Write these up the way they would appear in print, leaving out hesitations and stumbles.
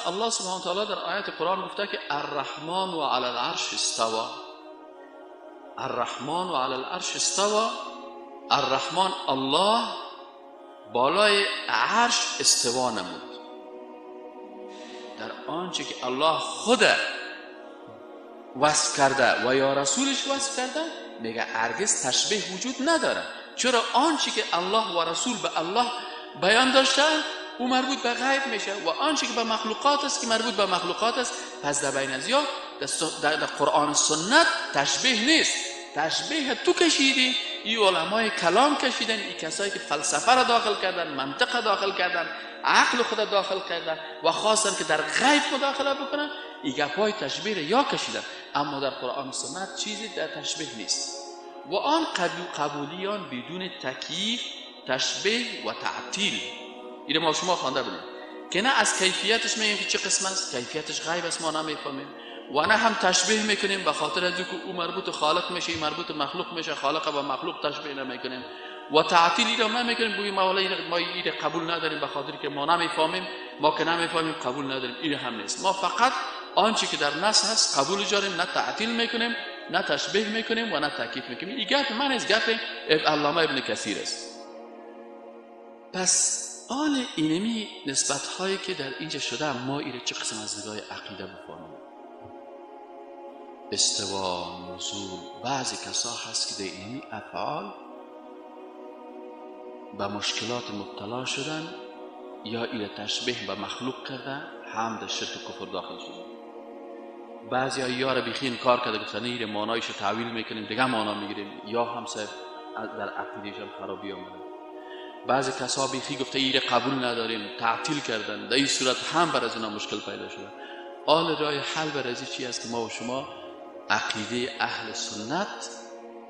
الله سبحانه و تعالی در آیت قرآن گفته که الرحمن و علی العرش استوا. الرحمن و علی العرش استوا. الرحمن الله بالای عرش استوا نمود. در آنچه که الله خود وصف کرده و یا رسولش وصف کرده، میگه هرگز تشبیه وجود نداره. چرا؟ آنچه که الله و رسول به الله بیان داشتن او مربوط به غیب میشه و آنچه که به مخلوقات است که مربوط به مخلوقات است. پس در بین از یا در قرآن سنت تشبیه نیست. تشبیه تو کشیدی، ای علمای کلام کشیدن، ای کسایی که فلسفه را داخل کردن، منطق داخل کردن، عقل خود داخل کردن و خواستن که در غیب مداخله بکنن، ای گپای تشبیه را یا کشیدن. اما در قرآن سنت چیزی در تشبیه نیست و آن قبولیان بدون تکییف، تشبیه و تعطیل. اینو ما شما خوانده بودیم که نه از کیفیتش میگیم که چه قسم است، کیفیتش غیب است، ما نمیفهمیم، و نه هم تشبیه میکنیم به خاطر از اینکه او مربوط خالق میشه، این مربوط مخلوق میشه، خالق با مخلوق تشبیه نمیکنیم و تعطیل را نمیکنیم، بگیم ما ما این قبول نداریم به خاطر که ما نمیفهمیم، ما که نمیفهمیم قبول نداریم، این هم نیست. ما فقط آنچه که در نص هست قبول داریم، نه تعطیل میکنیم، نه تشبیه میکنیم و نه تکییف میکنیم. این گپ من از گپ علامه ابن کثیر است. پس آن اینمی نسبت هایی که در اینجا شده، ما ایره چه قسم از نگاه عقیده بفهمیم؟ استوا، نزول. بعضی کسا هست که در اینمی افعال به مشکلات مبتلا شدن یا ایره تشبیه به مخلوق کردن، هم در شرک و کفر داخل شدن. بعضی ها یار بیخی انکار کرده، گفتن ایره معنایش رو تعویل میکنیم، دیگه معنا میگیریم، یا هم صاحب در عقیدهشان خرابی آمده. بعضی کسا بیخی گفته ایره قبول نداریم، تعطیل کردن. در این صورت هم بر از اونا مشکل پیدا شده. آل راه حل بر از چی است که ما و شما عقیده اهل سنت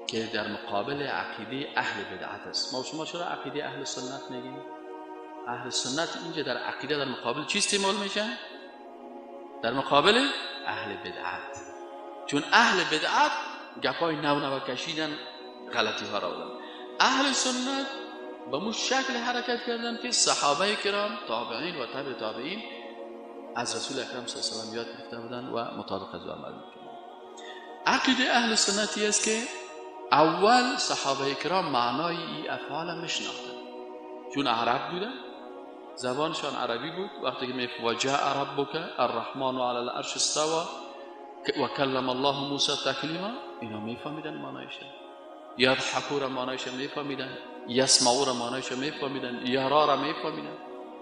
که در مقابل عقیده اهل بدعت است. ما و شما چرا عقیده اهل سنت میگیم؟ اهل سنت اینجا در عقیده در مقابل چی استعمال میشه؟ در مقابل اهل بدعت. چون اهل بدعت گپای نو نو کشیدن، غلطی ها را بودن. اهل سنت به مو شکل حرکت کردن که صحابه کرام، تابعین و تابع تابعین از رسول اکرم صلی الله علیه و سلم یاد گرفته بودن و مطابق از عمل میکردن. عقیده اهل سنتی است که اول صحابه کرام معنای این افعال میشناختن، چون عرب بودن، زبانشان عربی بود. وقتی که میگه ربک الرحمن علی العرش استوى و کلم الله موسی تکلیما، اینا میفهمیدن معنایش. یضحکو را معنایش میفهمیدن، یسمعو را معنایش میفهمیدن، یرا را میفهمیدن،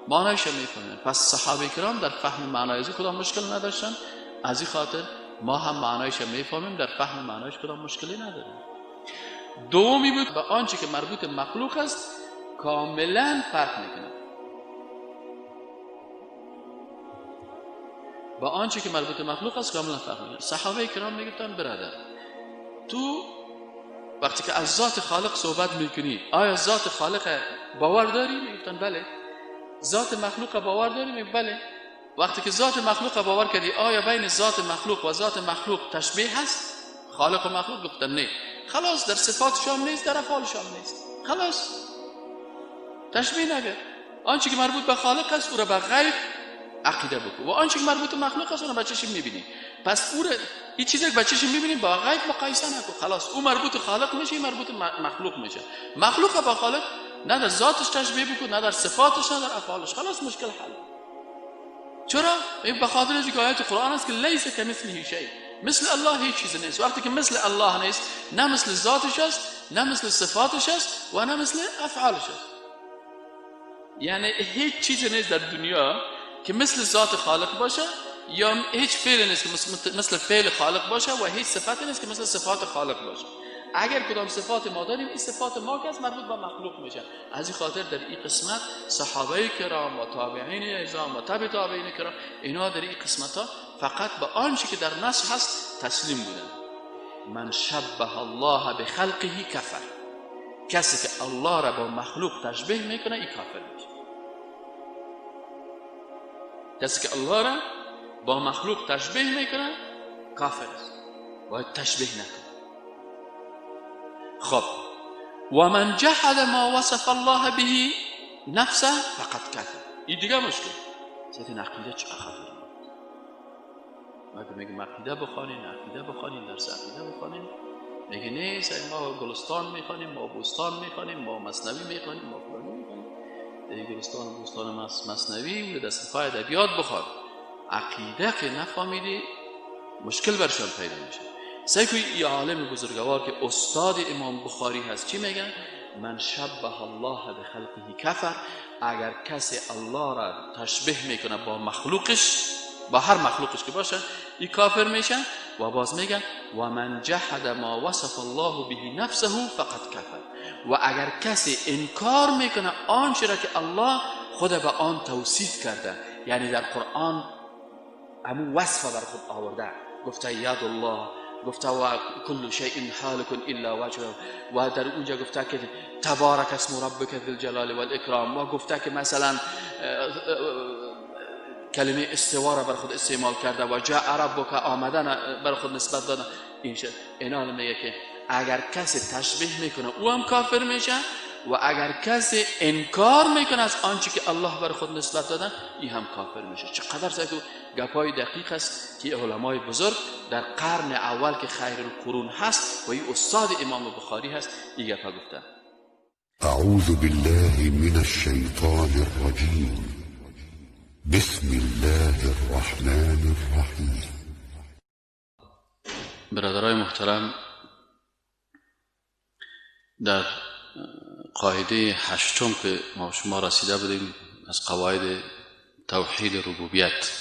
معنایش میفهمیدن. پس صحابه کرام در فهم معنای از کدام مشکل نداشتن. از این خاطر ما هم معنایش میفهمیم، در فهم معنایش کدام مشکلی نداریم. دومی بود با آنچه که مربوط مخلوق است کاملا فرق میکنه. با آنچه که مربوط مخلوق است کاملا فرق میکنه. صحابه کرام میگفتن برادر، تو وقتی که از ذات خالق صحبت میکنی، آیا ذات خالق باور داری؟ میگفتن بله. ذات مخلوق باور داری؟ میگفتن بله. وقتی که ذات مخلوق باور کردی، آیا بین ذات مخلوق و ذات مخلوق تشبیه هست؟ خالق و مخلوق؟ گفتن نه. خلاص در صفات شام نیست، در افعال شام نیست، خلاص تشبیه نگه. آنچه که مربوط به خالق است او را به غیب عقیده بکن و آنچه که مربوط به مخلوق است او را به چشم میبینی. پس او را این چیزی که به چشم میبینیم با غیب مقایسه نکن. خلاص او مربوط خالق میشه، این مربوط مخلوق میشه. مخلوق با خالق نه در ذاتش تشبیه بکن، نه در صفاتش، نه در افعالش. خلاص مشکل حل. چرا؟ این به خاطر اینکه آیات قرآن است که لیس کمثله شیء، مثل الله هیچ چیز نیست. وقتی که مثل الله نیست، نه مثل ذاتش است، نه مثل صفاتش است و نه مثل افعالش است. یعنی هیچ چیز نیست در دنیا که مثل ذات خالق باشه، یا هیچ فعل نیست که مثل فعل خالق باشه و هیچ صفتی نیست که مثل صفات خالق باشه. اگر کدام صفات ما داریم، این صفات ما که از مربوط به مخلوق میشه. از این خاطر در این قسمت صحابه کرام و تابعین عظام و تابع تابعین کرام، اینا در این قسمت ها فقط به آنچه که در نص هست تسلیم بودن. من شبه الله بخلقه کفر. کسی که الله را با مخلوق تشبیه میکنه این کافر میشه. کسی که الله را با مخلوق تشبیه میکنه کافر است، باید تشبیه نکنه. خب و من جحد ما وصف الله به نفسه فقط کفر. این دیگه مشکل. سیدین عقیده چه خطرناک. ما که میگم عقیده بخوانین، عقیده بخوانین، درس عقیده بخوانین، میگه نیست، ما گلستان میخوانیم، ما بوستان میخوانیم، ما مثنوی میخوانیم، ما فلانی میخوانیم. دیگه گلستان و بوستان مثنوی و دست پای ادبیات بخوان. عقیده که نفهمیدی مشکل برشان پیدا میشه. سعی کنید این عالم بزرگوار که استاد امام بخاری هست چی میگن؟ من شبه الله بخلقه کفر. اگر کسی الله را تشبیه میکنه با مخلوقش، با هر مخلوقش که باشه، این کافر میشه. و باز میگن و من جحد ما وصف الله به نفسه فقط کفر. و اگر کسی انکار میکنه آنچه را که الله خود به آن توصیف کرده، یعنی در قرآن همون وصف بر خود آورده، گفته ید الله، گفته و کل شیء هالک الا وجهه، و در اونجا گفته که تبارک اسم ربک ذی الجلال والاکرام، و گفته که مثلا کلمه استوا را بر خود استعمال کرده و جاء ربک آمدن بر خود نسبت دادن. این شد. اینا میگه که اگر کسی تشبیه میکنه او هم کافر میشه، و اگر کسی انکار میکنه از آنچه که الله بر خود نسبت دادن، این هم کافر میشه. چقدر سعی گپای دقیق است که علمای بزرگ در قرن اول که خیر القرون هست و این استاد امام بخاری هست این گپا گفتن. اعوذ بالله من الشیطان الرجیم، بسم الله الرحمن الرحیم. برادرای محترم، در قاعده هشتم که ما شما رسیده بودیم از قواعد توحید ربوبیت.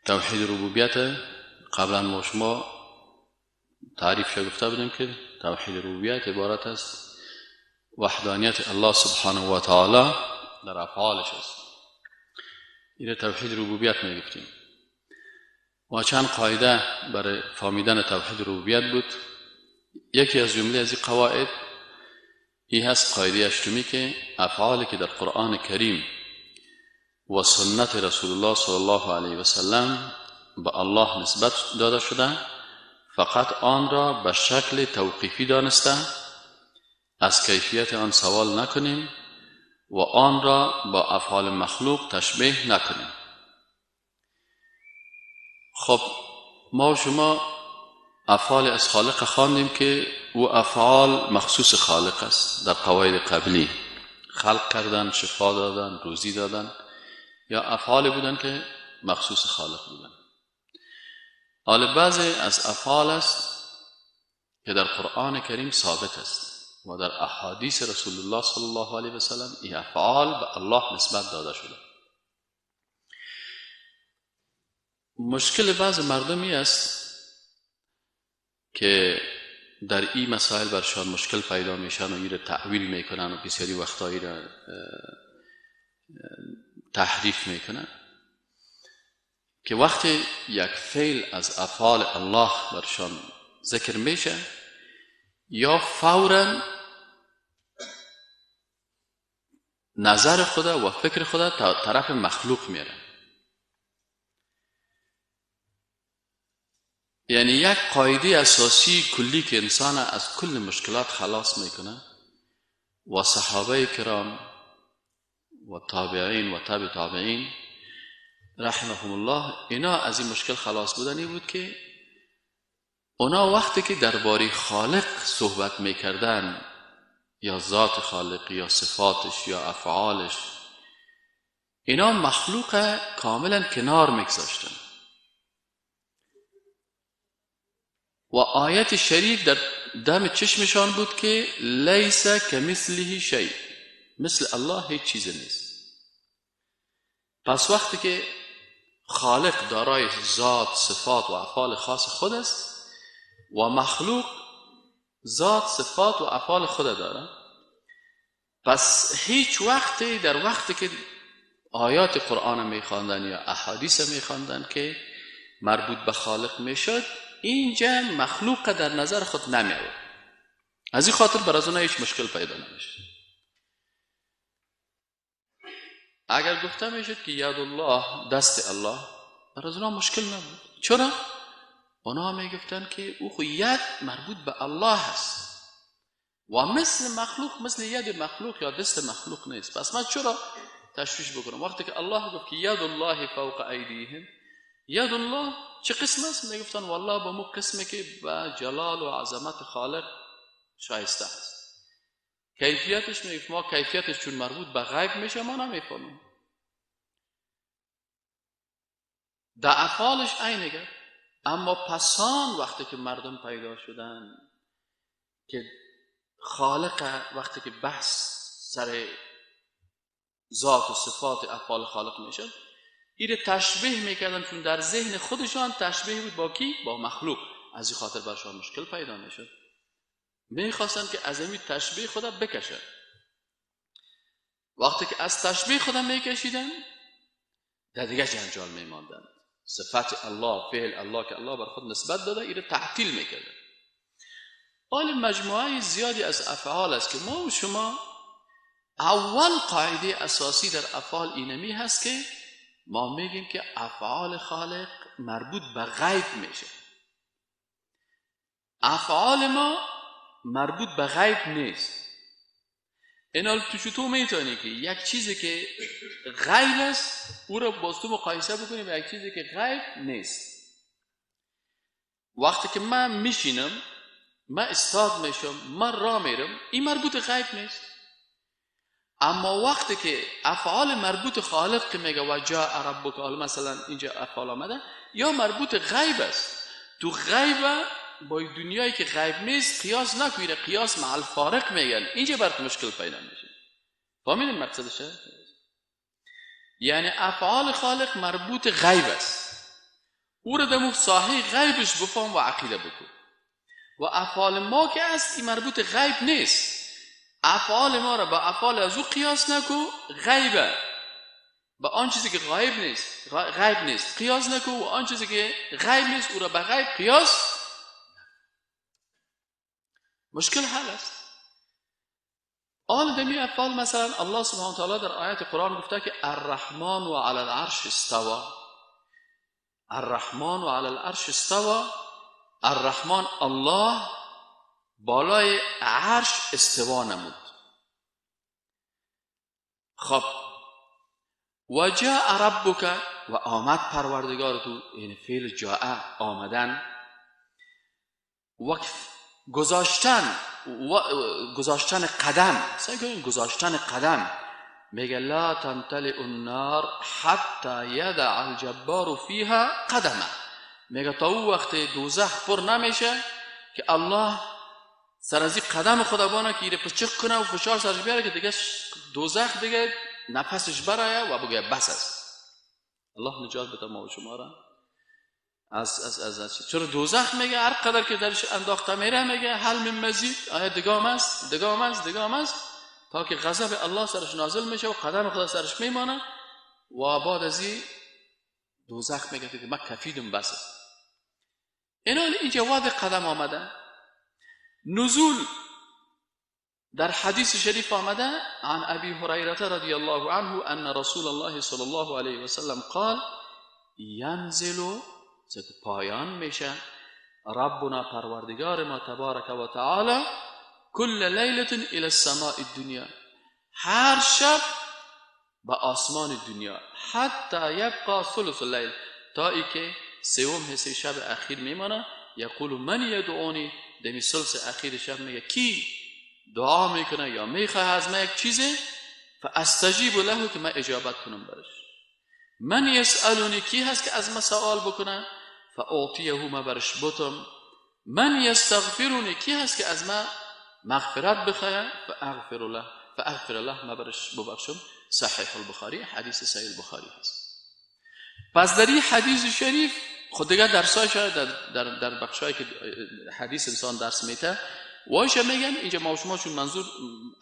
توحید ربوبیت قبلا ما شما تعریف گفته بودیم که توحید ربوبیت عبارت است وحدانیت الله سبحانه و تعالی در افعالش است. این توحید ربوبیت میگفتیم و چند قاعده برای فهمیدن توحید ربوبیت بود. یکی از جمله از این قواعد این هست قاعده هشتمی که افعالی که در قرآن کریم و سنت رسول الله صلی الله علیه و سلم به الله نسبت داده شده، فقط آن را به شکل توقیفی دانسته، از کیفیت آن سوال نکنیم و آن را با افعال مخلوق تشبیه نکنیم. خب ما و شما افعال از خالق خواندیم که او افعال مخصوص خالق است. در قواعد قبلی خلق کردن، شفا دادن، روزی دادن، یا افعال بودن که مخصوص خالق بودن. حال بعضی از افعال است که در قرآن کریم ثابت است و در احادیث رسول الله صلی الله علیه و سلم این افعال به الله نسبت داده شده. مشکل بعض مردمی است که در این مسائل برشان مشکل پیدا میشن و این را تأویل میکنن و بسیاری وقتایی را تحریف میکنن، که وقتی یک فعل از افعال الله برشان ذکر میشه، یا فوراً نظر خدا و فکر خدا طرف مخلوق میره. یعنی یک قاعده اساسی کلی که انسان از کل مشکلات خلاص میکنه و صحابه کرام و تابعین و تابع تابعین رحمهم الله اینا از این مشکل خلاص بودنی بود که اونا وقتی که درباره خالق صحبت میکردن، یا ذات خالق یا صفاتش یا افعالش، اینا مخلوق کاملا کنار میگذاشتن. و آیت شریف در دم چشمشان بود که لیس کمثله شیء، مثل الله هیچ چیز نیست. پس وقتی که خالق دارای ذات، صفات و افعال خاص خود است و مخلوق ذات، صفات و افعال خود داره، پس هیچ وقتی در وقتی که آیات قرآن میخواندن یا احادیث میخواندن که مربوط به خالق میشد، اینجا مخلوق در نظر خود نمی آورد. از این خاطر بر از اونها هیچ مشکل پیدا نمیشه. اگر گفته میشد که ید الله، دست الله، بر از اونها مشکل نبود. چرا؟ اونا میگفتن که او خو ید مربوط به الله هست و مثل مخلوق، مثل ید مخلوق یا دست مخلوق نیست. پس من چرا تشویش بکنم؟ وقتی که الله گفت که ید الله فوق ایدیهم، ید الله چه قسم است؟ میگفتن والله با مو قسمی که به جلال و عظمت خالق شایسته است. کیفیتش میگفت ما کیفیتش چون مربوط به غیب میشه ما نمیفهمیم. در افعالش عینه. اما پسان وقتی که مردم پیدا شدن که خالق، وقتی که بحث سر ذات و صفات افعال خالق میشد، ایره تشبیه میکردن، چون در ذهن خودشان تشبیه بود با کی؟ با مخلوق. از این خاطر برشان مشکل پیدا میشد. میخواستن که از این تشبیه خدا بکشن. وقتی که از تشبیه خدا میکشیدن در دیگه جنجال میماندن. صفت الله، فعل الله که الله بر خود نسبت داده، ایره تعطیل میکردن. حال مجموعه زیادی از افعال است که ما و شما اول قاعده اساسی در افعال اینمی هست که ما میگیم که افعال خالق مربوط به غیب میشه. افعال ما مربوط به غیب نیست. اینال تو چطور میتونی که یک چیزی که غیب است او را باز تو مقایسه بکنی به یک چیزی که غیب نیست؟ وقتی که من میشینم، من استاد میشم، من راه میرم، این مربوط غیب نیست. اما وقتی که افعال مربوط خالق که میگه و جاء ربک، مثلا اینجا افعال آمده یا مربوط غیب است، تو غیب با دنیایی که غیب نیست قیاس نکنید، قیاس مع الفارق میگن، اینجا برات مشکل پیدا میشه. فهمیدین مقصدشه؟ یعنی افعال خالق مربوط غیب است، او را در ساحه غیبش بفهم و عقیده بکن. و افعال ما که است این مربوط غیب نیست. افعال ما را با افعال از او قیاس نکو، غیبه با آن چیزی که غیب نیست، غیب نیست قیاس نکو، و آن چیزی که غیب نیست او را به غیب قیاس. مشکل حل است. آن دمی افعال مثلا الله سبحانه و تعالی در آیت قرآن گفته که الرحمن و علی العرش استوا. الرحمن و علی العرش استوا. الرحمن الله بالای عرش استوا نمود. خب و جاء ربک، و آمد پروردگار تو، یعنی فعل جاء آمدن و گذاشتن، و گذاشتن قدم. سعی کنید گذاشتن قدم. میگه لا تمتلئ النار حتی یدع الجبار فیها قدمه. میگه تا او وقت دوزخ پر نمیشه که الله سر از این قدم خدا بانه که ایره پچق کنه و فشار سرش بیاره که دیگه دوزخ دیگه نفسش برایه و بگه بس است. الله نجات بده ما و شما را از از از از چرا دوزخ میگه هر قدر که درش انداخته میره میگه حل من مزید، آیا دگام است، دگام است، دگام است، تا که غضب الله سرش نازل میشه و قدم خدا سرش میمانه و بعد از این دوزخ میگه که من کفیدم بس است. اینا اینجا واد قدم آمده. نزول در حدیث شریف آمده عن ابی هریره رضی الله عنه ان رسول الله صلی الله علیه و سلم قال ینزل، پایان میشه، ربنا پروردگار ما تبارک و تعالی کل لیلة الى السماء الدنیا، هر شب به آسمان دنیا، حتی یبقى ثلث اللیل، تا ای که سوم حصه شب اخیر میمانه. یقول من یدعونی، دمی ثلث اخیر شب میگه کی دعا میکنه یا میخواه از من یک چیزی، فاستجیب له، که من اجابت کنم برش. من یسألونی، کی هست که از من سوال بکنه، فاعطیه، ما برش بتم. من یستغفرونی، کی هست که از من مغفرت بخواه، فاغفر له، فاغفر له، ما برش ببخشم. صحیح البخاری، حدیث صحیح البخاری هست. پس در این حدیث شریف خود دیگه درسایش در بخشایی که حدیث انسان درس میته وایش میگن اینجا ما شما چون منظور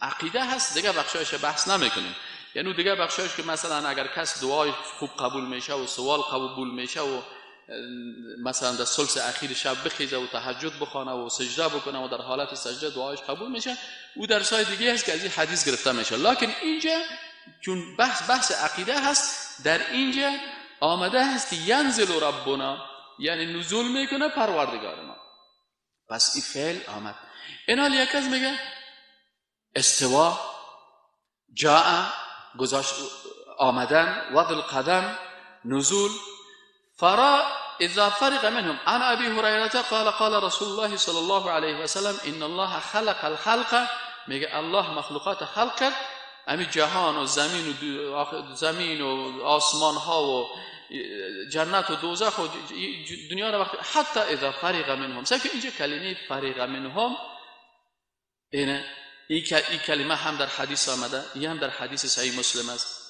عقیده هست دیگه بخشایش بحث نمیکنیم. یعنی دیگه بخشایش که مثلا اگر کس دعای خوب قبول میشه و سوال قبول میشه و مثلا در ثلث اخیر شب بخیزه و تهجد بخونه و سجده بکنه و در حالت سجده دعایش قبول میشه، او درسای دیگه هست که از این حدیث گرفته میشه. لکن اینجا چون بحث عقیده هست، در اینجا آمده هست که ینزل ربنا، یعنی نزول میکنه پروردگار ما. پس این فعل آمد. این حال یک از میگه استوا، جاء، گذاشت، آمدن، وضع القدم، نزول. فرا اذا فرغ منهم. عن ابي هريره قال قال رسول الله صلى الله عليه وسلم ان الله خلق الخلق. میگه الله مخلوقات خلق کرد، همین جهان و زمین و آسمان ها و جنت و دوزخ و دنیا را وقتی حتی اذا فرغ منهم. سعی اینجا کلمه فرغ منهم اینه، این کلمه هم در حدیث آمده، این هم در حدیث صحیح مسلم است.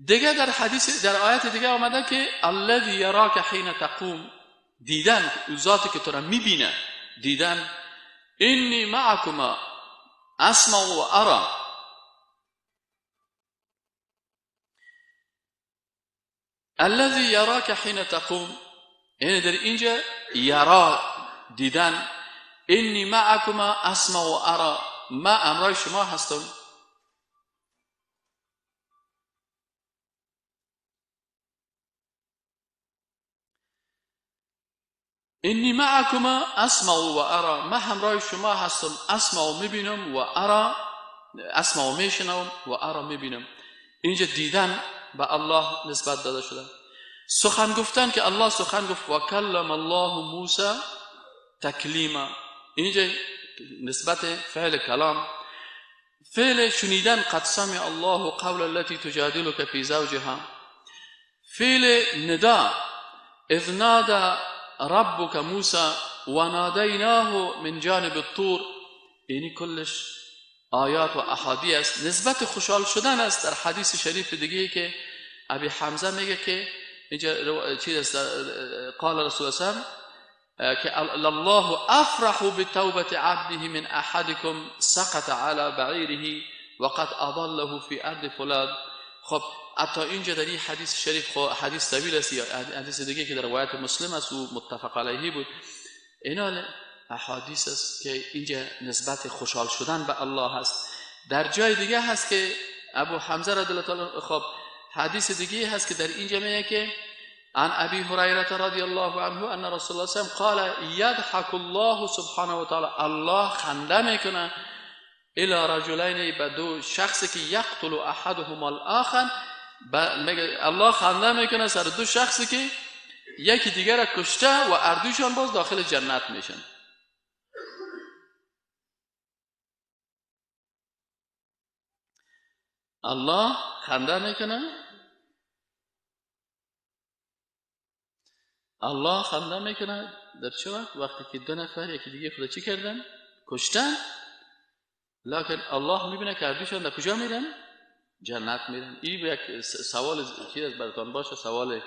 دیگه در حدیث در آیت دیگه آمده که الذی یراک حین تقوم، دیدن او ذاتی که تو را میبینه، دیدن. انی معکما اسمع و ارا. الذی یراک حین تقوم، یعنی در اینجا یرا دیدن. انی معکما اسمع و ارا، ما امرای شما هستم. انی معکما اسمع و ارا، ما همراه شما هستم، اسمع و میبینم و ارا، اسمع و میشنوم و ارا میبینم. اینجا دیدن به الله نسبت داده شده. سخن گفتن که الله سخن گفت، و کلم الله موسی تکلیما، اینجا نسبت فعل کلام. فعل شنیدن، قد سمع الله قول التي تجادلك في زوجها. فعل ندا، اذ نادى ربك موسى وناديناه من جانب الطور. اینی کلش آیات و احادیث است. نسبت خوشحال شدن است. در حدیث شریف دیگه که ابی حمزه میگه که اینجا چیز است، قال رسول الله که الله افرح بتوبة عبده من احدكم سقط على بعیره وقد اضله في ارض فلان. خب حتی اینجا در این حدیث شریف، خب حدیث طویل است، حدیث دیگه که در روایت مسلم است و متفق علیه بود. اینا احادیث است که اینجا نسبت خوشحال شدن به الله هست. در جای دیگه هست که ابو حمزه رضی الله تعالی، خب حدیث دیگه هست که در اینجا میگه که عن ابي هريره رضی الله عنه ان رسول الله صلی الله علیه و قال یضحک الله سبحانه و تعالی، الله خنده میکنه الى رجلین، به دو شخصی که یقتل احدهما الاخر، الله خنده میکنه سر دو شخصی که یکی دیگر را کشته و اردوشان باز داخل جنت میشن. الله خنده میکنه، الله خنده میکنه در چه وقت؟ وقتی که دو نفر یکی دیگه خدا چی کردن؟ کشتن. لکن الله میبینه که اردوشان در کجا میرن؟ جنت میرن. این یک سوال چیز از براتان باشه، سوال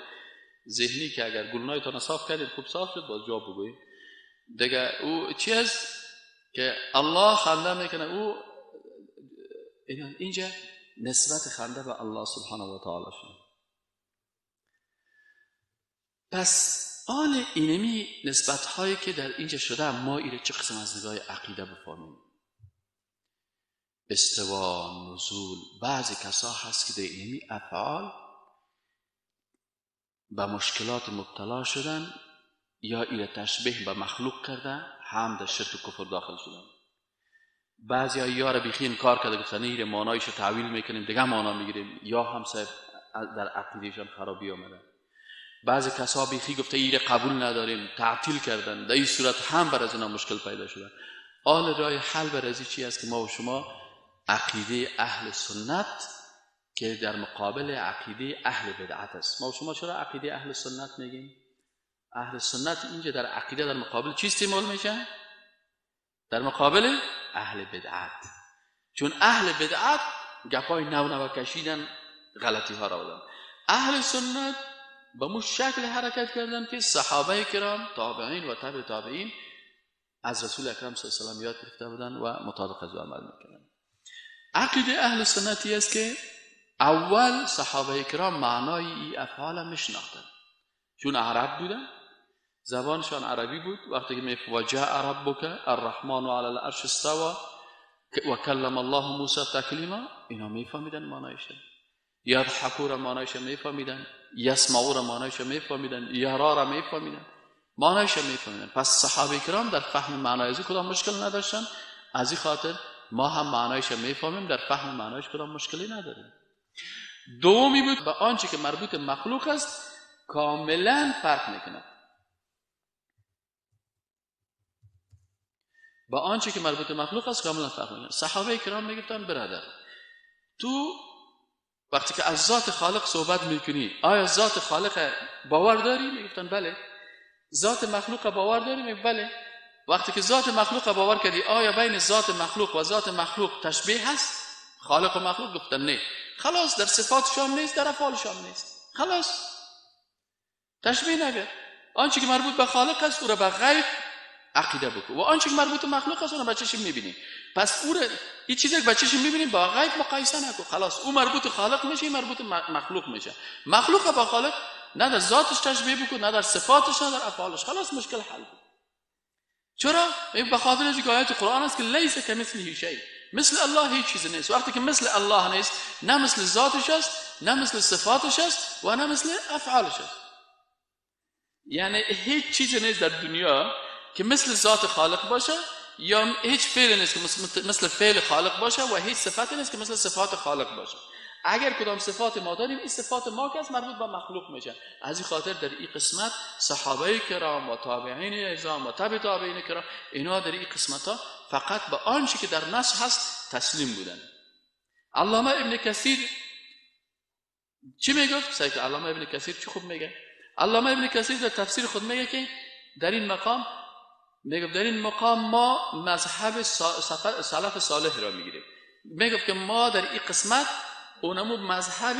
ذهنی که اگر گلنایتان صاف کردید خوب صاف شد باز جواب بگویید دیگه. او چی است که الله خنده میکنه؟ او اینجا نسبت خنده به الله سبحانه و تعالی شد. پس آن اینمی نسبت هایی که در اینجا شده، ما ایره چه قسم از نگاه عقیده بفهمیم؟ استوا، نزول. بعضی کسا هست که در اینمی افعال به مشکلات مبتلا شدن یا ایره تشبیه به مخلوق کرده، هم در شرک و کفر داخل شدن. بعضی ها یا را بیخی انکار کرده، گفتن ایره معنایش رو تعویل میکنیم دیگه معنا میگیریم، یا هم صاحب در عقیدهشان خرابی آمده. بعضی کسا بیخی گفته ایره قبول نداریم، تعطیل کردن. در این صورت هم بر از اینا مشکل پیدا شده. آل راه حل بر از چی است که ما و شما عقیده اهل سنت که در مقابل عقیده اهل بدعت است. ما و شما چرا عقیده اهل سنت میگیم؟ اهل سنت اینجا در عقیده در مقابل چی استعمال میشه؟ در مقابل اهل بدعت. چون اهل بدعت گپای نو نو کشیدن، غلطی ها را دادن. اهل سنت به مو شکل حرکت کردن که صحابه کرام، تابعین و تابع تابعین از رسول اکرم صلی الله علیه و سلم یاد گرفته بودن و مطابق از عمل میکردن. عقیده اهل سنتی است که اول صحابه کرام معنای این افعال میشناختن، چون عرب بودن، زبانشان عربی بود. وقتی که میگه ربک الرحمن علی العرش استوى و کلم الله موسی تکلیما، اینا میفهمیدن معنایش. یضحکو را معنایش میفهمیدن، یسمعو را معنایش میفهمیدن، یرا را میفهمیدن، معنایش میفهمیدن. پس صحابه کرام در فهم معنای از کدام مشکل نداشتن. از این خاطر ما هم معنایش میفهمیم، در فهم معنایش کدام مشکلی نداریم. دومی بود به آنچه که مربوط مخلوق است، کاملا فرق میکنه. با آنچه که مربوط مخلوق است کاملا فرق میکنه. صحابه کرام میگفتن برادر، تو وقتی که از ذات خالق صحبت میکنی، آیا ذات خالق باور داری؟ میگفتن بله. ذات مخلوق باور داری؟ میگفتن بله. وقتی که ذات مخلوق باور کردی، آیا بین ذات مخلوق و ذات مخلوق تشبیه هست؟ خالق و مخلوق؟ گفتن نه. خلاص، در صفات شام نیست، در افعال شام نیست، خلاص تشبیه نبیر. آنچه که مربوط به خالق است او را به غیب عقیده بکن و آنچه که مربوط به مخلوق است او را به چشم میبینی. پس او را این چیزی که به چشم میبینی با غیب مقایسه نکن. خلاص، او مربوط خالق میشه، مربوط مخلوق میشه. مخلوق با خالق نه در ذاتش تشبیه بکن، نه در صفاتش، نه در افعالش. خلاص مشکل حل بود. چرا؟ به خاطر اینکه آیات قرآن است که لیس کمثله شیء، مثل الله هیچ چیزی نیست. وقتی که مثل الله نیست، نه مثل ذاتش است، نه مثل صفاتش است و نه مثل افعالش است. یعنی هیچ چیزی نیست در دنیا که مثل ذات خالق باشه، یا هیچ فعل نیست که مثل فعل خالق باشه، و هیچ صفتی نیست که مثل صفات خالق باشه. اگر کدام صفات ما داریم، این صفات ما که از مربوط به مخلوق میشه. از این خاطر در این قسمت صحابه کرام و تابعین عظام و تابع تابعین کرام، اینا در این قسمت ها فقط به آنچه که در نص هست تسلیم بودن. علامه ابن کثیر چی میگفت؟ سعی علامه ابن کثیر چی خوب میگه؟ علامه ابن کثیر در تفسیر خود میگه که در این مقام میگه در این مقام ما مذهب سلف صالح را میگیریم. میگه که ما در این قسمت اونمو مذهب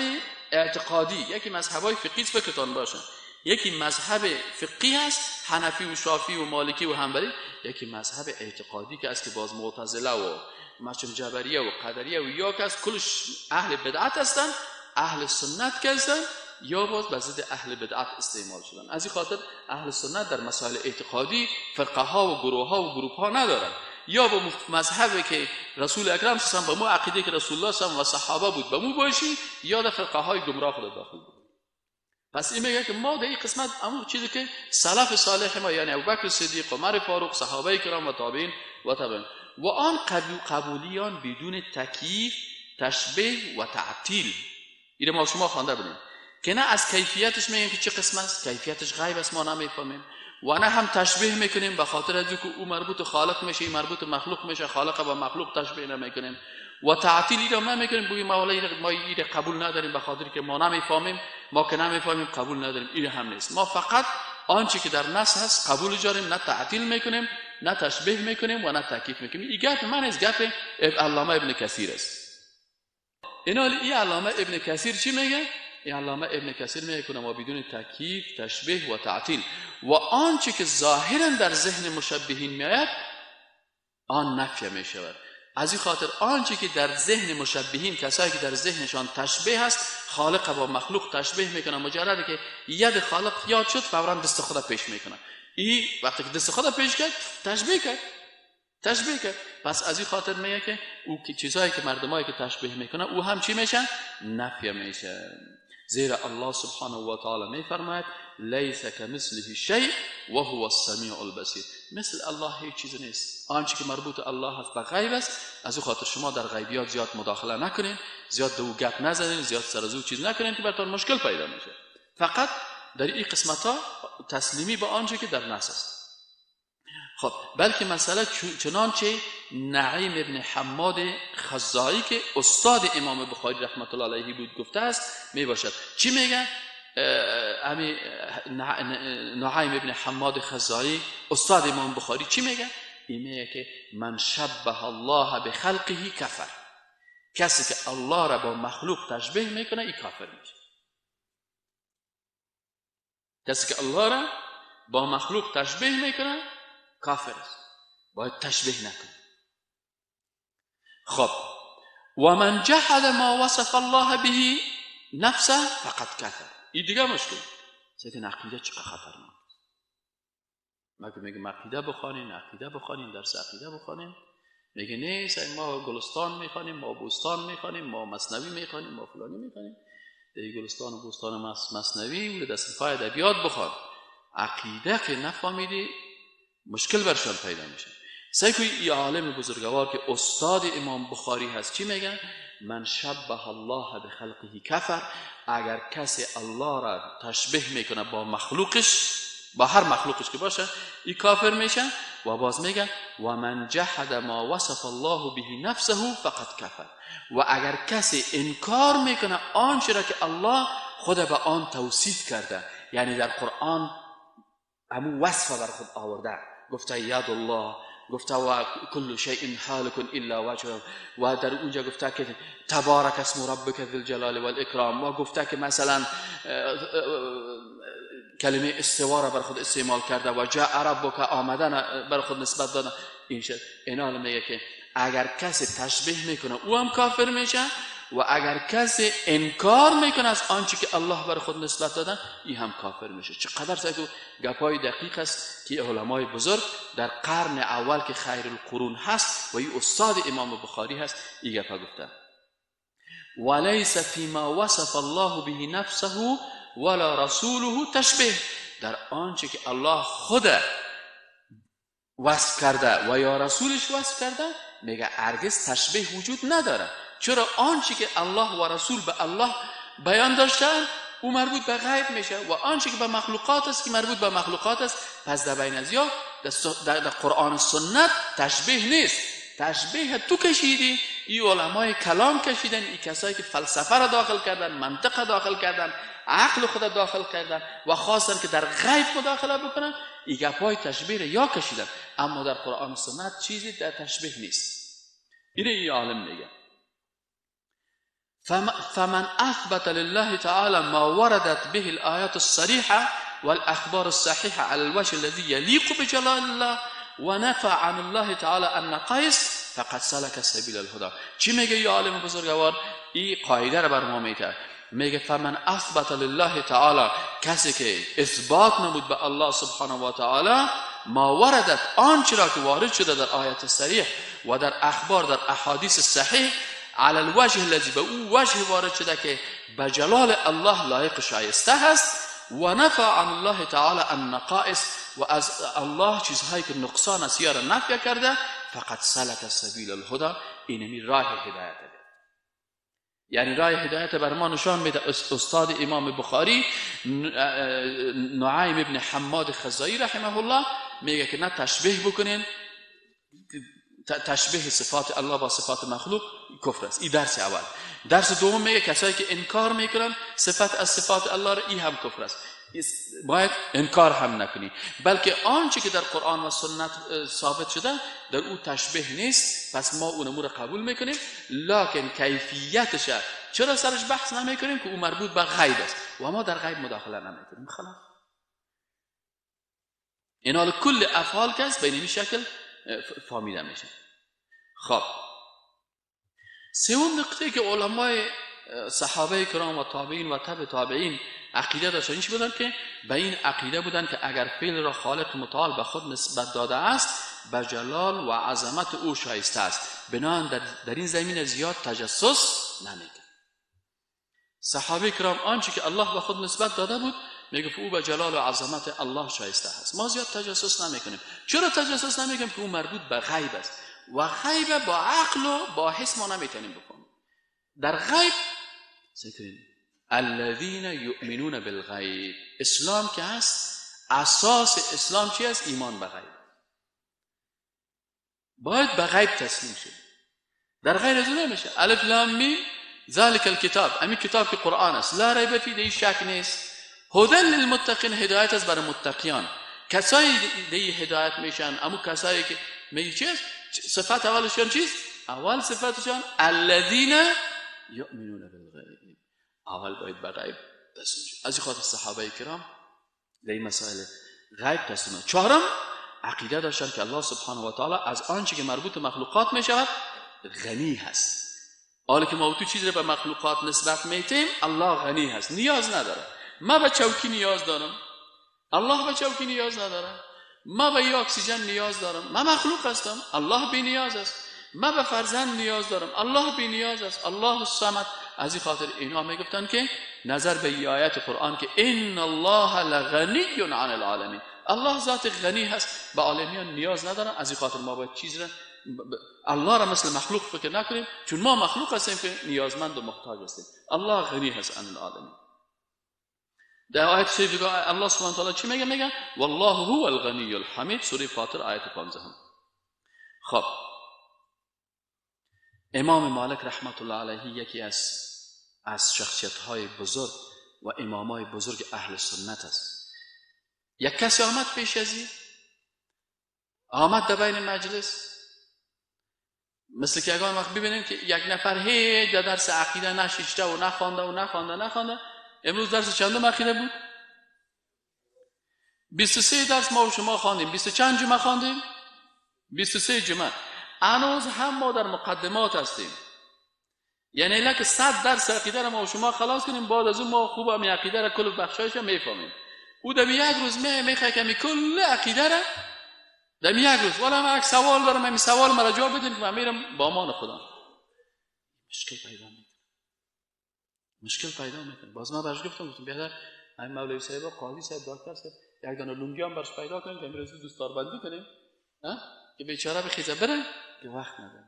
اعتقادی، یکی مذهبای فقهی فکرتان باشه، یکی مذهب فقهی هست حنفی و شافعی و مالکی و حنبلی، یکی مذهب اعتقادی که است که باز معتزله و مچم جبریه و قدریه و یا که از کلش اهل بدعت هستن، اهل سنت که هستن یا باز به ضد اهل بدعت استعمال شدن. از این خاطر اهل سنت در مسائل اعتقادی فرقه ها و گروه ها و گروپ ها ندارن، یا با مذهبی که رسول اکرم صلی الله علیه و با مو عقیده که رسول الله صلی الله علیه و صحابه بود با مو باشی، یا در فرقه های گمراه خود داخل بود. پس این میگه که ما در این قسمت همون چیزی که سلف صالح ما، یعنی ابوبکر صدیق، عمر فاروق، صحابه کرام و تابعین و تابعین و آن قبولیان بدون تکییف، تشبیه و تعطیل. اینو ما شما خوانده بودیم که نه از کیفیتش میگیم که چه قسم است، کیفیتش غیب است ما نمیفهمیم، و نه هم تشبیه میکنیم به خاطر از اینکه او مربوط خالق میشه، این مربوط مخلوق میشه، خالق با مخلوق تشبیه نمیکنیم، و تعطیل را نمیکنیم، بگیم ما ما این قبول نداریم به خاطر که ما نمیفهمیم، ما که نمیفهمیم قبول نداریم، این هم نیست. ما فقط آنچه که در نص هست قبول داریم، نه تعطیل میکنیم، نه تشبیه میکنیم و نه تکییف میکنیم. این گپ من از گپ علامه ابن کثیر است. اینا این علامه ابن کثیر چی میگه؟ این علامه ابن کثیر میگه که ما بدون تکییف، تشبیه و تعطیل و آنچه که ظاهرا در ذهن مشبهین میآید آن نفی میشود. از این خاطر آنچه که در ذهن مشبهین، کسایی که در ذهنشان تشبیه هست، خالق با مخلوق تشبیه میکنه، مجرد که ید خالق یاد شد فورا دست خدا پیش میکنه. این وقتی که دست خدا پیش کرد تشبیه کرد، تشبیه کرد. پس از این خاطر میگه که او که چیزایی که مردمایی که تشبیه میکنه او هم چی میشن؟ نفی میشه. زیرا الله سبحانه و تعالی میفرماید لیس کمثله شیء و هو السمیع البصیر. مثل الله هیچ چیز نیست. آنچه که مربوط الله هست به غیب است. از او خاطر شما در غیبیات زیاد مداخله نکنین، زیاد دو گپ نزنین، زیاد سر از او چیز نکنین که براتون مشکل پیدا میشه. فقط در این قسمت ها تسلیمی به آنچه که در نص است. خب بلکه مسئله چنانچه نعیم ابن حماد خزاعی که استاد امام بخاری رحمت الله علیه بود گفته است می باشد. چی میگه؟ نعیم ابن حماد خزاعی استاد امام بخاری چی میگه؟ این میگه که من شبه الله بخلقه کفر. کسی که الله را با مخلوق تشبیه میکنه این کافر میشه. کسی که الله را با مخلوق تشبیه میکنه کافر است، باید تشبیه نکنه. خب و من جحد ما وصف الله به نفسه فقط کفر. این دیگه مشکل. سیدین عقیده چقدر خطرناک است. ما که میگم عقیده بخوانین، عقیده بخوانین، درس عقیده بخوانین، میگه نه ما گلستان میخوانیم، ما بوستان میخوانیم، ما مثنوی میخوانیم، ما فلانی میخوانیم. دیگه گلستان و بوستان و مثنوی و دست پای ادبیات بخوان. عقیده که نفهمیدی مشکل برشان پیدا میشه. سعی کنید این عالم بزرگوار که استاد امام بخاری هست چی میگن؟ من شبه الله بخلقه کفر. اگر کسی الله را تشبیه میکنه با مخلوقش، با هر مخلوقش که باشه، این کافر میشه. و باز میگه و من جحد ما وصف الله به نفسه فقد کفر. و اگر کسی انکار میکنه آنچه را که الله خود به آن توصیف کرده، یعنی در قرآن همون وصف بر خود آورده، گفته ید الله، گفته و کل شیء هالک الا وجهه، و در اونجا گفته که تبارک اسم ربک ذی الجلال والاکرام، و گفته که مثلا کلمه استوا را بر خود استعمال کرده و جاء ربک آمدن بر خود نسبت دادن. این شد. اینا میگه که اگر کسی تشبیه میکنه او هم کافر میشه، و اگر کسی انکار میکنه از آنچه که الله بر خود نسبت دادن، این هم کافر میشه. چقدر سایتو گپای دقیق است که علمای بزرگ در قرن اول که خیر القرون هست و این استاد امام بخاری هست، این گپا گفته. ولیس فیما وصف الله به نفسه ولا رسوله تشبیه. در آنچه که الله خود وصف کرده و یا رسولش وصف کرده، میگه هرگز تشبیه وجود نداره. چرا؟ آنچه که الله و رسول به الله بیان داشتن او مربوط به غیب میشه، و آنچه که به مخلوقات است که مربوط به مخلوقات است. پس در بین از یا در قرآن و سنت تشبیه نیست. تشبیه تو کشیدی، ای علمای کلام کشیدن، ای کسایی که فلسفه را داخل کردن، منطق داخل کردن، عقل خود داخل کردن و خواستن که در غیب مداخله بکنن، ای گپای تشبیه را یا کشیدن. اما در قرآن و سنت چیزی در تشبیه نیست. اینه ای عالم میگه فمن اثبت لله تعالى ما وردت به الآیات الصریحة والأخبار الصحيحة على الوجه الذي يليق بجلال الله ونفى عن الله تعالى النقائص فقد سلك سبیل الهدى. چی میگه ای عالم بزرگوار؟ این قاعده را بر ما میته. میگه فمن اثبت لله تعالی، کسی که اثبات نمود به الله سبحانه و تعالی ما وردت، آنچه را که وارد شده در آیت صریح و در اخبار، در احادیث صحیح، علی الوجه الذی، به او وجه وارد شده که به جلال الله لایق شایسته هست، و نفع عن الله تعالی النقائص، و از الله چیزهایی که نقصان است یا را نفی کرده، فقط سلک سبیل الهدی، اینمی راه هدایت. یعنی راه هدایت بر ما نشان میده استاد امام بخاری نعیم ابن حماد خزایی رحمه الله میگه که نه تشبیه بکنین، تشبیه صفات الله با صفات مخلوق کفر است. این درس اول. درس دوم میگه کسایی که انکار میکنن صفت از صفات الله را، این هم کفر است. باید انکار هم نکنی، بلکه آنچه که در قرآن و سنت ثابت شده در او تشبیه نیست، پس ما اونمو را قبول میکنیم، لکن کیفیتش چرا سرش بحث نمیکنیم که او مربوط به غیب است و ما در غیب مداخله نمیکنیم. خلاص این حال کل افعال که است به این شکل فهمیده میشه. خب سوم نقطه که علمای صحابه کرام و تابعین و تبع تابعین عقیده داشتن این بودن که به این عقیده بودن که اگر فعل را خالق متعال به خود نسبت داده است به جلال و عظمت او شایسته است، بنابراین در این زمینه زیاد تجسس نمیکرد. صحابه کرام آنچه که الله به خود نسبت داده بود میگفت او به جلال و عظمت الله شایسته است، ما زیاد تجسس نمیکنیم. چرا تجسس نمیکنیم؟ که او مربوط به غیب است و غیب با عقل و با حس ما نمیتونیم بکنیم. در غیب سکرین الذین یؤمنون بالغیب، اسلام که هست اساس اسلام چی است؟ ایمان به غیب. باید به غیب تسلیم شد، در غیر از اون نمیشه. الف لام میم ذلک الکتاب، همین کتاب که قرآن است، لا ریب فیه، در شک نیست، هدی للمتقین، هدایت است برای متقیان. کسایی دی هدایت میشن، اما کسایی که میگه چیست؟ صفت اولشان چیست؟ اول صفتشان الذین یؤمنون بالغیب، اول باید به غیب تسلیم شد. از این خاطر صحابه کرام در این مسائل غیب تسلیم. چهارم عقیده داشتن که الله سبحانه و تعالی از آنچه که مربوط مخلوقات میشود غنی هست. حالا که ما تو چیزی رو به مخلوقات نسبت میتیم، الله غنی هست، نیاز نداره. ما به چوکی نیاز دارم، الله به چوکی نیاز نداره. ما به یه اکسیژن نیاز دارم، ما مخلوق هستم، الله بی نیاز است. ما به فرزند نیاز دارم، الله بی نیاز است، الله الصمد. از این خاطر اینا میگفتن که نظر به آیت قرآن که ان الله لغنی عن العالمین، الله ذات غنی هست، به عالمیان نیاز نداره. از این خاطر ما باید چیز را الله را مثل مخلوق فکر نکنیم، چون ما مخلوق هستیم که نیازمند و محتاج هستیم. الله غنی هست عن العالمین. در آیت شریف الله سبحانه و تعالی چی میگه؟ میگه والله هو الغنی الحمید، سوره فاطر آیت 15. خب امام مالک رحمت الله علیه یکی از شخصیت های بزرگ و امامای بزرگ اهل سنت است. یک کسی آمد پیش از این، آمد در بین مجلس، مثل که اگر وقت ببینیم که یک نفر هیچ در درس عقیده نششته و نخوانده و نخوانده. امروز درس چندم عقیده بود؟ 23 درس ما و شما خواندیم. 20 چند جمعه خواندیم؟ 23 جمعه. هنوز هم ما در مقدمات هستیم. یعنی لکه 100 درس عقیده را ما و شما خلاص کنیم، بعد از اون ما خوب هم عقیده را کل بخشایش میفهمیم. او در یک روز میخواد که کل عقیده را در یک روز، والا من یک سوال دارم، این سوال مرا جواب بدین که من میرم با امان خدا. مشکل پیدا میکنه، مشکل پیدا میکنه. باز من برش گفتم بیادر همین مولوی صاحب، قاضی صاحب، دکتر صاحب، یک دانه لونگی هم برش پیدا کنیم که امروز دوستاربندی کنیم که بیچاره بخیزه بره که وقت نداره.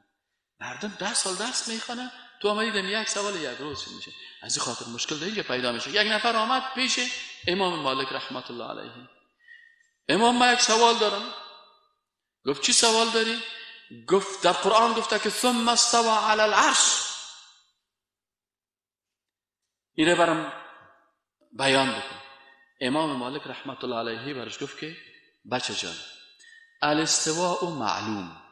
مردم 10 سال درس میخوانه، تو آمدی دم یک سوال یک روز میشه. از این خاطر مشکل در اینجا پیدا میشه. یک نفر آمد پیش امام مالک رحمت الله علیه. امام من یک سوال دارم. گفت چی سوال داری؟ گفت در قرآن گفته که ثم استوى علی العرش. اینه برام بیان بکن. امام مالک رحمت الله علیه برش گفت که بچه جان، الاستواء معلوم.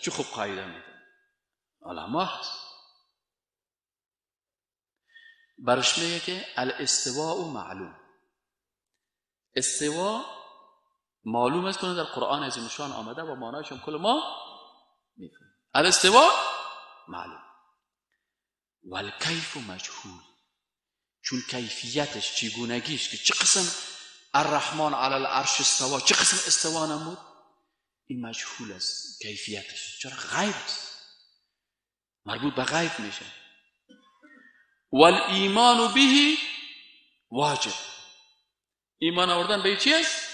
چه خوب قاعده میده علما هست. برش میگه که الاستواء معلوم، استوا معلوم است که در قرآن از نشان آمده و معنایش هم کل ما میفهمیم. الاستواء معلوم والکیف مجهول. چون کیفیتش، چگونگیش که چه قسم الرحمن علی العرش استوا، چه قسم استوا نمود، این مجهول است کیفیتش، چرا غیب است، مربوط به غیب میشه. والایمان به واجب. ایمان آوردن به چی است؟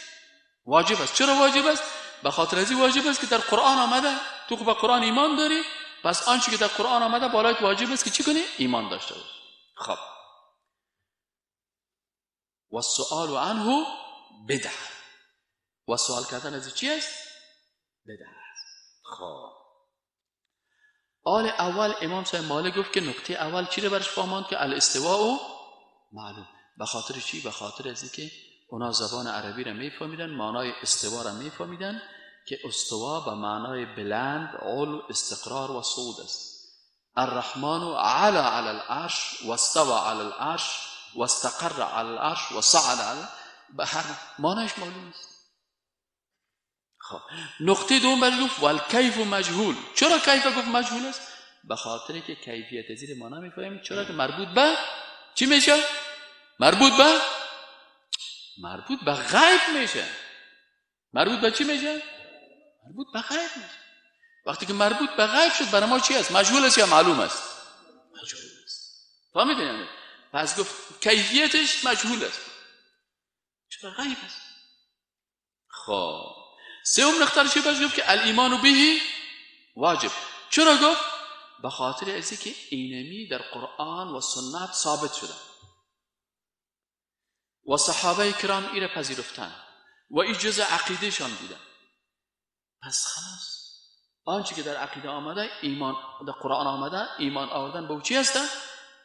واجب است. چرا واجب است؟ به خاطر از این واجب است که در قرآن آمده. تو به قرآن ایمان داری، پس آنچه که در قرآن آمده بالایت واجب است که چی کنی؟ ایمان داشته باشی. خب و سؤال عنه بدعه. و سوال کردن از چی است؟ بدعه است. خب آل اول امام صاحب مالک گفت که نکته اول چی رو برش فهماند؟ که الاستواء معلوم. به خاطر چی؟ به خاطر از اینکه اونا زبان عربی را میفهمیدن، معنای استوا را میفهمیدن که استوا به معنای بلند، علو، استقرار و صعود است. الرحمن علی علی العرش و استوى علی العرش و استقر علی العرش و صعد علی، به هر معنایش معلوم است. خب نقطه دوم برش گفت والکیف مجهول. چرا کیف گفت مجهول است؟ به خاطر که کیفیت زیر ما نمیفهمیم. چرا که مربوط به چی میشه؟ مربوط به غیب میشه. مربوط به چی میشه؟ مربوط به غیب میشه. وقتی که مربوط به غیب شد برای ما چی است؟ مجهول است یا معلوم است؟ مجهول است. فهمیدین؟ یعنی پس گفت کیفیتش مجهول است، چرا غیب است. خب سوم نقطه چی باش گفت که الایمان به واجب. چرا گفت؟ به خاطر از اینکه اینمی در قرآن و سنت ثابت شده و صحابه کرام ایره پذیرفتن و این جزء عقیدهشان بوده. پس خلاص آنچه که در عقیده آمده، ایمان در قرآن آمده، ایمان آوردن به او چی هست؟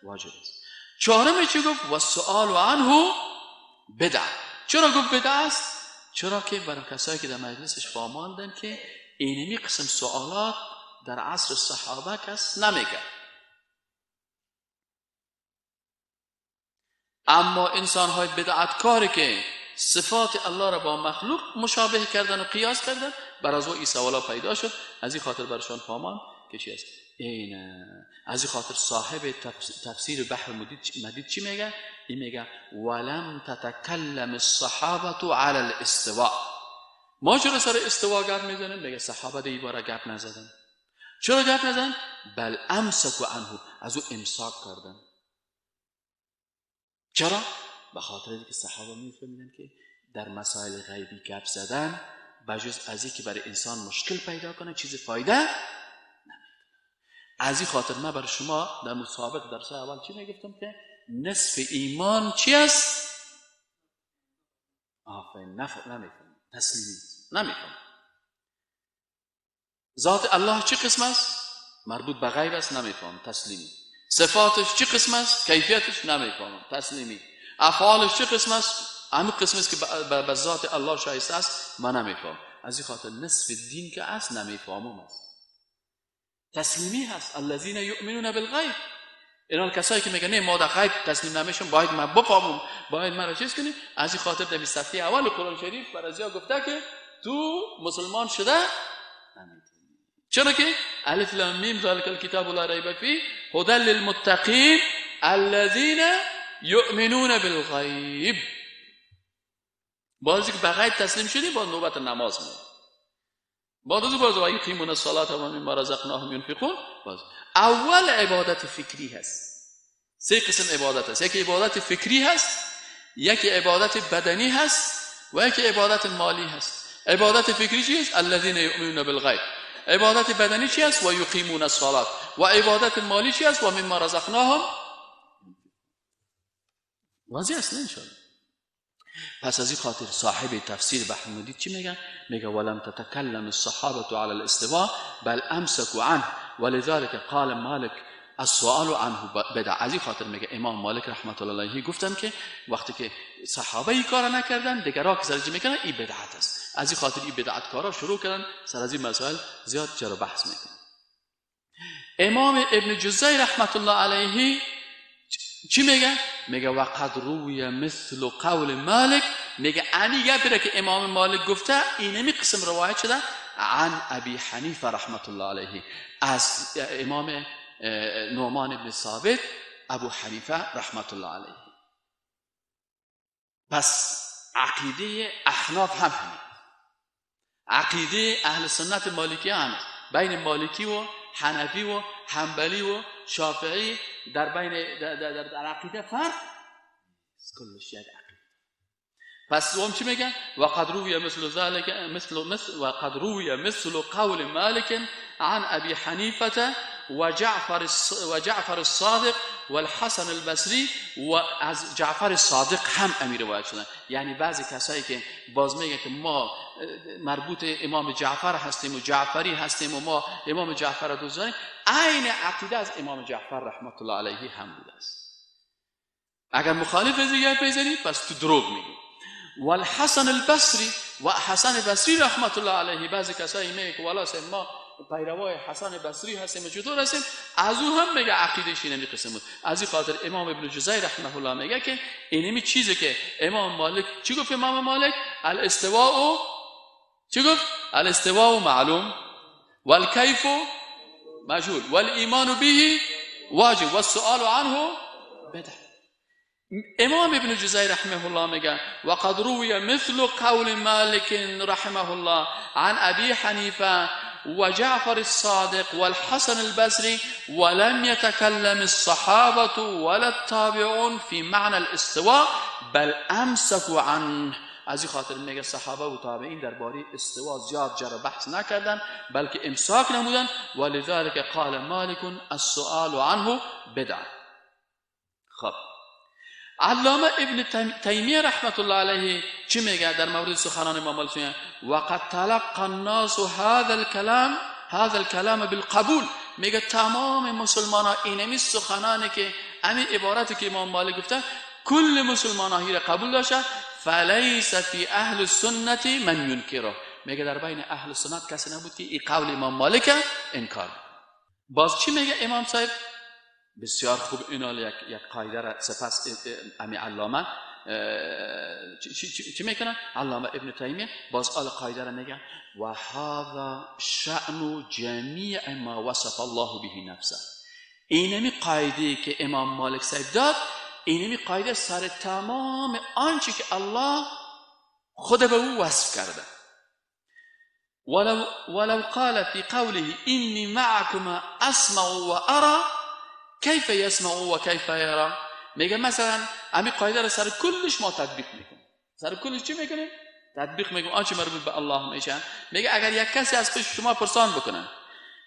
واجب است. چهارم چی گفت؟ و سؤال عنه بدعه. چرا گفت بدعه است؟ چرا که برای کسایی که در مجلسش فاماندن که اینمی قسم سوالات در عصر صحابه کس نمیکرد، اما انسان‌های بدعتکاری که صفات الله را با مخلوق مشابه کردن و قیاس کردن، بر از او این سوالا پیدا شد. از این خاطر برشان فامان که چی است؟ این از این خاطر صاحب تفسیر بحر مدید چی میگه؟ این میگه ولم تتکلم الصحابه علی الاستواء. ما چرا سر استوا گپ میزنیم؟ میگه صحابه دی باره گپ نزدن. چرا گپ نزدن؟ بل امسکوا عنه، از او امساک کردن. چرا؟ به خاطر اینکه صحابه میفهمیدن که در مسائل غیبی گپ زدن بجز از اینکه برای انسان مشکل پیدا کنه چیز فایده نمیکنه. از این خاطر من برای شما در مسابقه درس اول چی میگفتم که نصف ایمان چی است؟ آفرین، نمیفهم، تسلیمی نمیفهم. ذات الله چی قسم است؟ مربوط به غیب است، نمیفهم، تسلیمی. صفاتش چی قسم است؟ کیفیتش نمیفهم، تسلیمی. افعالش چی قسم است؟ همین قسم است که به ذات الله شایسته است، من نمیفهم. از این خاطر نصف دین که است نمیفهمم است، تسلیمی هست. الذین یؤمنون بالغیب، اینا کسایی که میگن نه ما در غیب تسلیم نمیشم، باید من بفهمم، باید من را چیز کنیم. از این خاطر در صفحه اول قرآن شریف برازیا گفته که تو مسلمان شده نمیتونی، چرا که الف لام میم ذلک الکتاب لا ریب فیه هدی للمتقین الذین یؤمنون بالغیب. بعضی که به غیب تسلیم شدی، با نوبت نماز میاد، بعد از باز و یقیمون الصلاة و مما رزقناهم ینفقون. باز اول عبادت فکری هست. سه قسم عبادت هست، یکی عبادت فکری هست، یکی عبادت بدنی هست و یکی عبادت مالی هست. عبادت فکری چیست؟ الذین یؤمنون بالغیب. عبادت بدنی چی است؟ و یقیمون الصلاة. و عبادت مالی چی است؟ و مما رزقناهم. واضح است ان شاء الله. پس از این خاطر صاحب تفسیر بحر المحیط چی میگه؟ میگه ولم تتکلم الصحابه على الاستواء بل امسكوا عنه ولذلك قال مالك السؤال عنه بدع. از این خاطر میگه امام مالک رحمت الله علیه گفتن که وقتی که صحابه این کارا نکردن، دیگرا که سرجی میکنن این بدعت است. از این خاطر این بدعت کارا شروع کردن سر از این مسائل زیاد جر و بحث میکنن. امام ابن جزی رحمت الله علیه چی میگه؟ میگه وقد روی مثل قول مالک. میگه انی گپی که امام مالک گفته اینمی قسم روایت شده عن ابی حنیفه رحمت الله علیه، از امام نعمان بن ثابت ابو حنیفه رحمت الله علیه. پس عقیده احناف هم همین، عقیده اهل سنت مالکی هم بین مالکی و حنفی و حنبلی و شافعی در بین در عقیده فرق کلش یک عقیده. پس هم چی میگن؟ وقد روی مثل ذلك مثل وقد روی مثل قول مالک عن ابي حنیفه و جعفر الصادق والحسن البصری. و از جعفر صادق هم امیر روایت شدن. یعنی بعضی کسایی که باز میگه که ما مربوط امام جعفر هستیم و جعفری هستیم و ما امام جعفر را دوست داریم، عین عقیده از امام جعفر رحمت الله علیه هم بوده است. اگر مخالف دیگه بزنی پس تو دروغ میگی. والحسن البصری و حسن بصری رحمت الله علیه، بعضی کسایی میگه که والا ما پیروای حسن بصری هستیم و چطور هستیم، از او هم میگه عقیده‌ش اینمی قسم بود. از این خاطر امام ابن جزی رحمه الله میگه که اینمی چیزی که امام مالک چی گفت؟ امام مالک الاستواء چی گفت؟ الاستواء معلوم والکیف مجهول والایمان به واجب والسؤال عنه بدعه. امام ابن جزی رحمه الله میگه وقد روی مثل قول مالک رحمه الله عن ابی حنیفه وجعفر الصادق والحسن البصري ولم يتكلم الصحابة ولا التابعون في معنى الاستواء بل امسكوا عنه. از این خاطر میگه صحابه و تابعین درباره استوا زیاد جر بحث نکردن بلکه امساک نمودن. ولذلك قال مالك السؤال عنه بدعه. خب علامه ابن تیمیه رحمت الله علیه چی میگه در مورد سخنان امام مالک؟ وقد تلقى الناس هذا الكلام بالقبول. میگه تمام مسلمان ها اینمی سخنانی که همین عبارتی که امام مالک گفته کل مسلمان ها را قبول داشته. فلیس فی اهل السنت من ینکره. میگه در بین اهل سنت کسی نبود که این قول امام مالک انکار. باز چی میگه امام صاحب؟ بسیار خوب اینا یک قاعده را سپس امی علامه چی میکنه؟ علامه ابن تیمیه باز آل قاعده را میگه و هذا شأن جمیع ما وصف الله به نفسه. اینمی قاعده که امام مالک صاحب داد، اینمی قاعده سر تمام آنچه که الله خود به او وصف کرده. ولو قال في قوله إني معكما أسمع وأرى كيف يسمع وكيف يرى. میگه مثلا همین قاعده رو سر کلش ما تطبیق میکنیم. سر کلش چی میکنیم؟ تطبیق میگم آنچه مربوط به الله میشه. میگه اگر یک کسی از پیش شما پرسان بکنه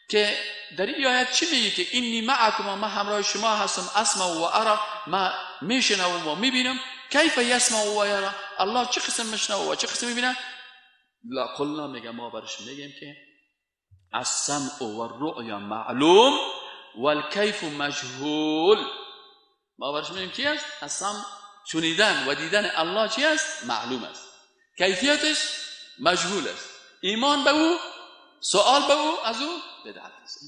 که در این آیت چی میگه که اینی معکم، ما همراه شما هستم، اسمع و ارا، ما میشنوم و میبینم، کیف یسمع و یرا، الله چه قسم میشنوه و چه قسم میبینه؟ لا قلنا، میگه ما برش میگیم که السمع و الرؤیا معلوم والکیف مجهول. ما برش میگیم چی است؟ السمع شنیدن و دیدن الله چی است؟ معلوم است، کیفیتش مجهول است. ایمان به او، سوال به او، از او بدعت است.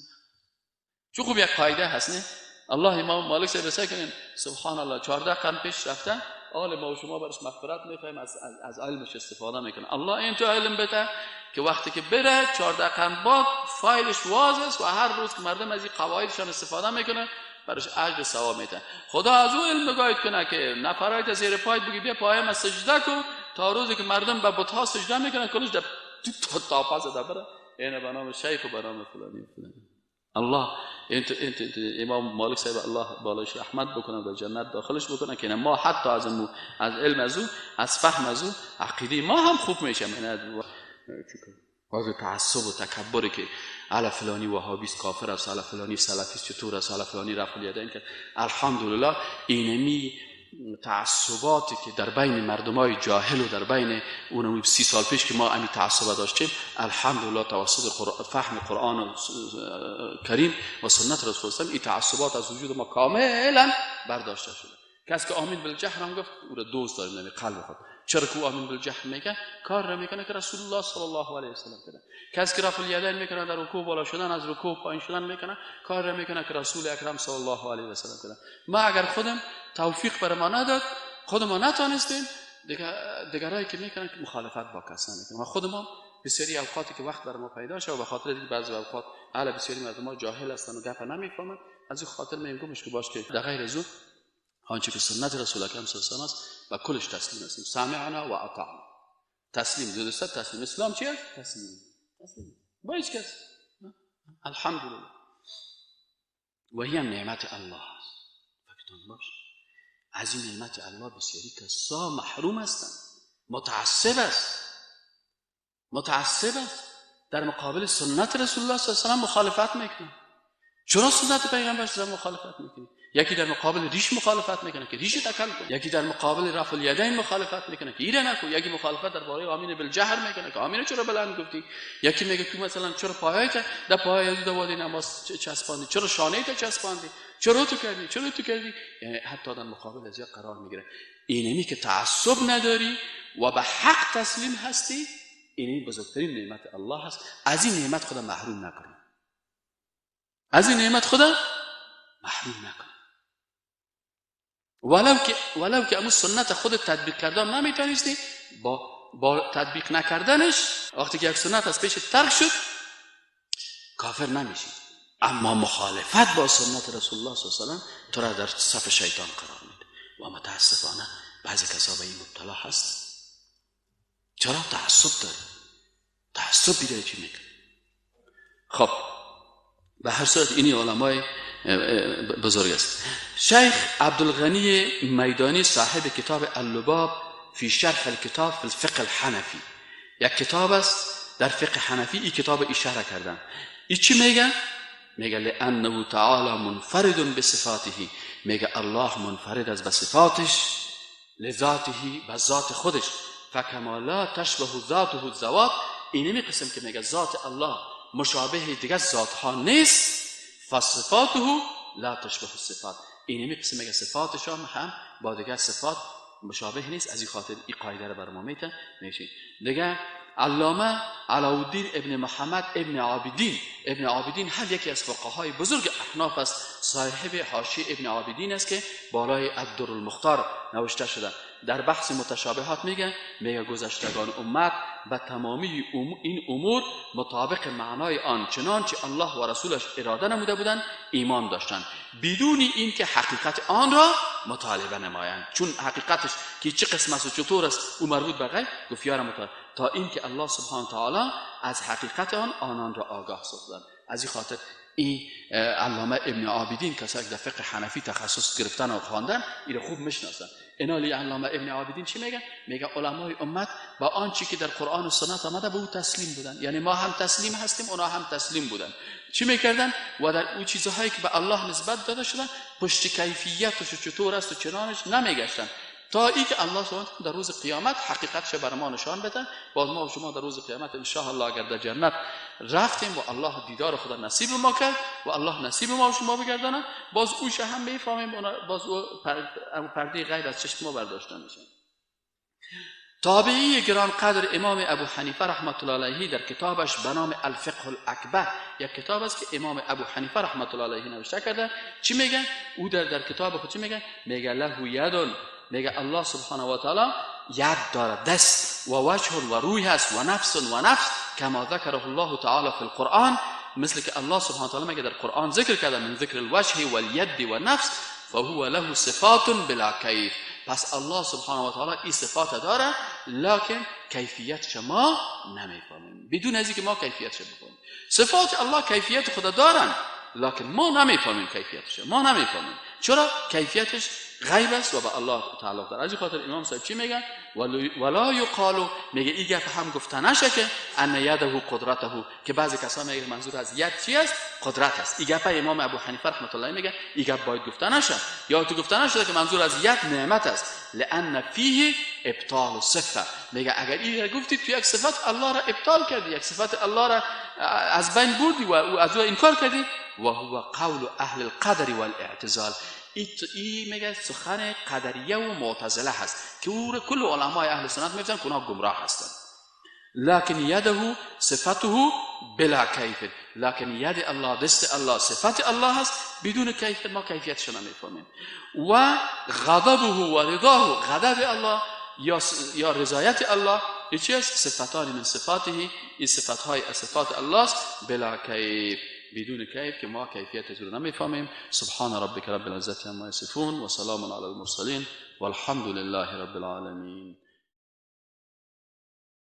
چون خوب یک قاعده هست نه؟ الله امام مالک صاحب سعی کنین سبحان الله 14 قرن پیش رفته، آل ما و شما برش مغفرت میخوایم، از علمش استفاده میکنه. الله این تو علم بده که وقتی که بره 14 قرن بعد فایلش واز است و هر روز که مردم از این قواعدشان استفاده میکنه برش اجر ثواب میده. خدا از او علم گاید کنه که نفرایت زیر پایت بگی بیا پایم سجده کن، تا روزی که مردم به بت‌ها سجده میکنن کلش در تا پس در بره اینه به نام شیخ و به نام فلانی فلانی. الله انت امام مالک صاحب الله بالایش رحمت بکنه و جنت داخلش بکنه که ما حتی از علم از او، از فهم از او، عقیده ما هم خوب میشه. باز تعصب و تکبری که علی فلانی وهابیست کافر است، علی فلانی سلفیست چطور است، علی فلانی رفع الیدین که الحمدلله اینمی تعصباتی که در بین مردمای جاهل و در بین اون 30 سال پیش که ما امی تعصب داشتیم، الحمدلله توسط فهم قرآن کریم و سنت رسول الله این تعصبات از وجود ما کاملا برداشته شده. کسی که آمین بالجهر هم گفت او را دوست داریم نمی قلب خود. چرا که آمین بالجهر میگه؟ کار را میکنه که رسول الله صلی الله علیه و سلم کرده. کسی که رفع الیدین میکنه، در رکوع بالا شدن، از رکوع پایین شدن میکنه، کار را میکنه که رسول اکرم صلی الله علیه و سلم کرده. ما اگر خودم توفیق بر ما نداد، خود ما نتونستیم، دیگرایی که میکنن که مخالفت با کس نمیکنه. ما خود ما بسیاری اوقاتی که وقت بر ما پیدا شه و به خاطر دیگه بعضی اوقات اهل بسیاری مردم ما جاهل هستن و گپ نمیفهمن، از این خاطر میگم که باش که در غیر از او آنچه که سنت رسول اکرم صلی الله علیه و است و کلش تسلیم هستیم. سمعنا و اطعنا، تسلیم درست، تسلیم. اسلام چیه؟ تسلیم، تسلیم با هیچ کس. الحمدلله و هی نعمت الله است. فکرتون باش از این نعمت الله بسیاری کسا محروم هستند. متعصب است، متعصب است، در مقابل سنت رسول الله صلی الله علیه و مخالفت میکنه. چرا سنت پیغمبر صلی الله علیه و مخالفت میکنه؟ یکی در مقابل ریش مخالفت میکنه که ریش تکل کن، یکی در مقابل رفع الیدین مخالفت میکنه که ایره نکن، یکی مخالفت درباره آمین بالجهر میکنه که آمین چرا بلند گفتی، یکی میگه تو مثلا چرا پایایت در پای از دوادی نماز چسباندی، چرا شانه ت چسباندی، چرا تو کردی، چرا تو کردی. یعنی حتی در مقابل از قرار میگیره. اینمی که تعصب نداری و به حق تسلیم هستی، اینمی بزرگترین نعمت الله هست. از این نعمت خدا محروم نکن، از این نعمت خدا محروم نکن. ولو که امو سنت خود تطبیق کردن نمیتونستی، با تطبیق نکردنش وقتی که یک سنت از پیش ترک شد کافر نمیشی، اما مخالفت با سنت رسول الله صلی الله علیه و سلم تو را در صف شیطان قرار میده. و متاسفانه بعضی کسا به این مبتلا هست. چرا؟ تعصب داری، تعصب بیداری چی میکنه. خب به هر صورت اینی علمای بزرگ است. شیخ عبدالغنی میدانی صاحب کتاب اللباب فی شرح الکتاب فی الفقه الحنفی، یک کتاب است در فقه حنفی، این کتاب اشاره کردن. این چی میگه؟ میگه لانه تعالی منفرد بصفاته، میگه الله منفرد است به صفاتش، لذاته، به ذات خودش، فکما لا تشبه ذاته الذوات. اینمی قسم که میگه ذات الله مشابه دیگه ذات ها نیست، فصفاته لا تشبه الصفات. اینمی قسم میگه صفاتش هم با دیگه صفات مشابه نیست. از این خاطر این قاعده رو بر ما میته میشه. دیگه علامه علاءالدین ابن محمد ابن عابدین، ابن عابدین هم یکی از فقهای بزرگ احناف است، صاحب حاشیه ابن عابدین است که بالای الدر المختار نوشته شده. در بحث متشابهات میگه گذشتگان امت به تمامی این امور مطابق معنای آن چنانچه الله و رسولش اراده نموده بودند ایمان داشتند، بدون اینکه حقیقت آن را مطالبه نمایند. چون حقیقتش که چه قسم است و چطور است او مربوط به غیب، گفت یار مطالبه، تا اینکه الله سبحانه تعالی از حقیقت آن آنان را آگاه ساختند. از این خاطر این علامه ابن عابدین، کسایی که در فقه حنفی تخصص گرفتن و خواندن این خوب میشناسن. اینا لی علامه ابن عابدین چی میگن؟ میگه علمای امت با آنچه که در قرآن و سنت آمده به او تسلیم بودن، یعنی ما هم تسلیم هستیم، اونا هم تسلیم بودن. چی میکردن؟ و در او چیزهایی که به الله نسبت داده شدن پشت کیفیتش چطور است و چنانش نمیگشتن، تا ای که الله سبحانه در روز قیامت حقیقتش بر ما نشان بده. باز ما و شما در روز قیامت ان شاء الله اگر در جنت رفتیم و الله دیدار خدا نصیب ما کرد و الله نصیب ما و شما بگردانه، باز اوش هم میفهمیم، باز او پرده غیب از چشم ما برداشته میشه. تابعی گرانقدر امام ابو حنیفه رحمت الله علیه در کتابش به نام الفقه الاکبر، یک کتاب است که امام ابو حنیفه رحمت الله علیه نوشته کرده، چی میگه؟ او در کتاب خود چی میگه؟ میگه له ید، میگه الله سبحانه و تعالی ید داره، دست و وجه و روی هست و نفس و نفس، کما ذکره الله تعالی فی القرآن، مثل که الله سبحانه و تعالی میگه در قرآن ذکر کرده، من ذکر الوجه والید و نفس فهو له صفات بلا کیف. پس الله سبحانه و تعالی این صفات داره، لکن کیفیت شما نمیفهمیم، بدون از اینکه ما کیفیتش بفهمیم. صفات الله کیفیت خدا دارن، لکن ما نمیفهمیم کیفیتش، ما نمیفهمیم چرا کیفیتش غیب است و به الله تعلق داره. از این خاطر امام صاحب چی میگن؟ ولا یقالو، میگه این گپ هم گفته نشه که ان یده قدرته، که بعضی کسا میگه منظور از ید چی است؟ قدرت است. این گپ امام ابو حنیفه رحمت الله میگه این گپ باید گفته نشه، یا تو گفته نشه که منظور از ید نعمت است، لان فیه ابطال صفه. میگه اگر این گفتی تو یک صفت الله را ابطال کردی، یک صفت الله را از بین بردی و از او انکار کردی. و هو قول اهل القدر والاعتزال. ای میگه سخن قدریه و معتزله هست که او کل علمای اهل سنت میگن که اونا گمراه هستند. لكن یده صفته بلا کیف، لكن ید الله، دست الله، صفت الله هست بدون کیف، ما کیفیتش نمیفهمیم. و غضبه و رضاه، غضب الله یا رضایت الله، این چی است؟ صفتان من صفاته، این صفتهای از صفات الله است بلا کیف، بدون کیف که ما کیفیت رو نمیفهمیم. سبحان ربک رب العزة عما یصفون و سلام علی المرسلین والحمد لله رب العالمین.